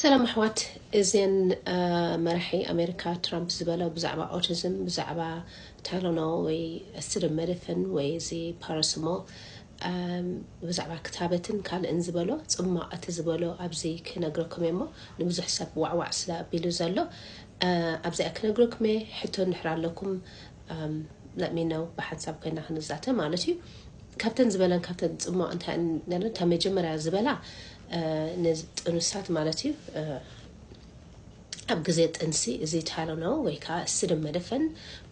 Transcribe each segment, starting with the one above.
ሰላም ኣሕዋት፣ እዘን መራሒ ኣሜሪካ ትራምፕ ዝበሎ ብዛዕባ ኦቲዝም፣ ብዛዕባ ታይሎኖል ወይ ኣሲታሚኖፌን ወይ እዚ ፓራሲታሞል፣ ብዛዕባ ክታበትን ካልእን ዝበሎ ጽማቕ እቲ ዝበሎ ኣብዚ ክነግረኩም እየ እሞ፣ ንብዙሕ ሰብ ዋዕዋዕ ስለ ኣቢሉ ዘሎ ኣብዚኣ ክነግረኩም እየ። ሕቶ እንድሕር ኣለኩም፣ let me know፣ ብሓንሳብ ኮይና ክንዛተ ማለት እዩ። ካብተን ዝበለን ካብተን ጽማቕ እንታይ እታ መጀመርያ ዝበላ ንጥኑሳት ማለት እዩ። ኣብ ግዜ ጥንሲ እዚ ታይሎኖል ወይ ከዓ ኣሲታሚኖፌን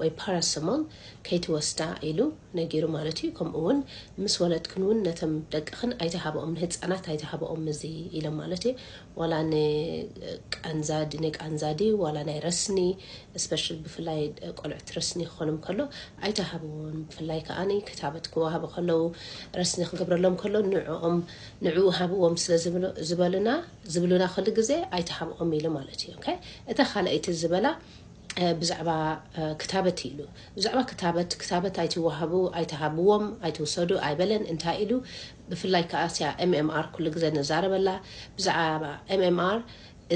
ወይ ፓራሲታሞል ከይትወስዳ ኢሉ ነጊሩ ማለት እዩ። ከምኡ እውን ምስ ወለድክን እውን ነቶም ደቅኽን ኣይተሃብኦም፣ ንህፃናት ኣይተሃብኦም እዚ ኢሎም ማለት እዩ። ዋላ ንቃንዛ ድዩ ዋላ ናይ ረስኒ፣ ስፔሻል ብፍላይ ቆልዑት ረስኒ ክኾኖም ከሎ ኣይተሃብዎም። ብፍላይ ከዓኒ ክታበት ክወሃቡ ከለዉ ረስኒ ክገብረሎም ከሎ ንዕኦም ንዕኡ ሃብዎም ስለ ዝበሉና ዝብሉና ኩሉ ግዜ ኣይተሃብኦም ኢሉ ማለት እዩ። እታ ካልኣይቲ ዝበላ ብዛዕባ ክታበት ኢሉ። ብዛዕባ ክታበት ክታበት ኣይትወሃቡ፣ ኣይተሃብዎም፣ ኣይትውሰዱ ኣይበለን። እንታይ ኢሉ? ብፍላይ ከዓ ስያ ኤምኤምኣር ኩሉ ግዜ ንዛረበላ። ብዛዕባ ኤምኤምኣር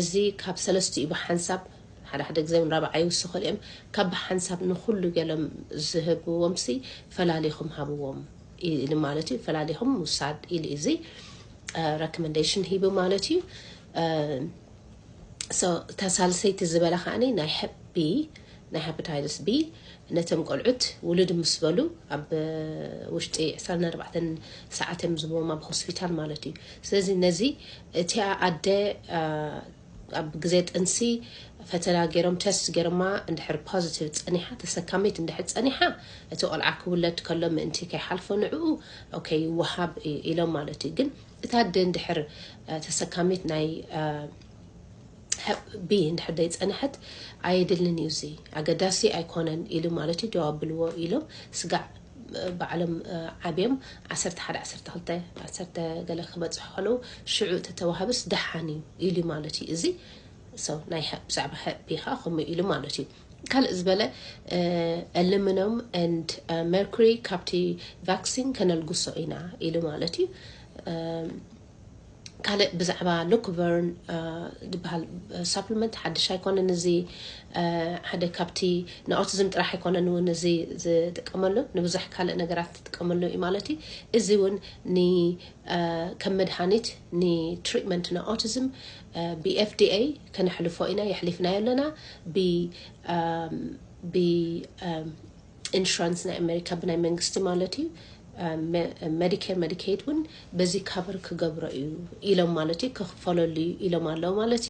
እዚ ካብ ሰለስቲኡ ብሓንሳብ፣ ሓደ ሓደ ግዜ እውን ራብዓ ይውስኹ እዮም፣ ካብ ብሓንሳብ ንኩሉ ገሎም ዝህብዎም ሲ ፈላሊኹም ሃብዎም ኢሉ ማለት እዩ። ፈላሊኹም ምውሳድ ኢሉ እዚ ረኮመንዴሽን ሂቡ ማለት እዩ። እታ ሳልሰይቲ ዝበላ ከዓኒ ናይ ሄፕ ቢ፣ ናይ ሄፓታይተስ ቢ ነቶም ቆልዑት ውሉድ ምስ በሉ ኣብ ውሽጢ ዕስራን ኣርባዕተን ሰዓት እዮም ዝህብዎም ኣብ ሆስፒታል ማለት እዩ። ስለዚ ነዚ እቲኣ ኣደ ኣብ ግዜ ጥንሲ ፈተና ገይሮም፣ ቴስት ገይሮማ፣ እንድሕር ፖዚቲቭ ፀኒሓ፣ ተሰካሚት እንድሕር ፀኒሓ፣ እቲ ቆልዓ ክውለድ ከሎ ምእንቲ ከይሓልፎ ንዕኡ ኦኬ ይወሃብ ኢሎም ማለት እዩ። ግን እታ ኣደ እንድሕር ተሰካሚት ናይ ሄፕ ቢ እንድሕር ዘይፀንሐት ኣየድልን እዩ፣ እዚ ኣገዳሲ ኣይኮነን ኢሉ ማለት እዩ። ደው ኣብልዎ ኢሎም ስጋዕ ባዕሎም ዓብዮም ዓሰርተ ሓደ ዓሰርተ ክልተ ዓሰርተ ገለ ክበፅሑ ከለዉ ሽዑ ተተዋህብስ ደሓን እዩ ኢሉ ማለት እዩ። እዚ ናይ ብዛዕባ ሄፕ ቢ ከዓ ከምኡ ኢሉ ማለት እዩ። ካልእ ዝበለ ኣሉሚኒየም ኤንድ መርኩሪ ካብቲ ቫክሲን ከነልግሶ ኢና ኢሉ ማለት እዩ። ካልእ ብዛዕባ ሉክቨርን ዝበሃል ሳፕሊመንት ሓድሽ ኣይኮነን። እዚ ሓደ ካብቲ ንኦቲዝም ጥራሕ ኣይኮነን እውን እዚ ዝጥቀመሉ፣ ንብዙሕ ካልእ ነገራት ዝጥቀመሉ እዩ ማለት እዩ። እዚ እውን ከም መድሃኒት ንትሪትመንት ንኦቲዝም ብኤፍዲኤ ከነሕልፎ ኢና፣ የሕሊፍናዮ ኣለና። ብ ኢንሹራንስ ናይ ኣሜሪካ ብናይ መንግስቲ ማለት እዩ። ሜዲኬር ሜዲኬድ እውን በዚ ካቨር ክገብሮ እዩ ኢሎም ማለት እዩ፣ ክኽፈለሉ እዩ ኢሎም ኣለዉ ማለት እዩ።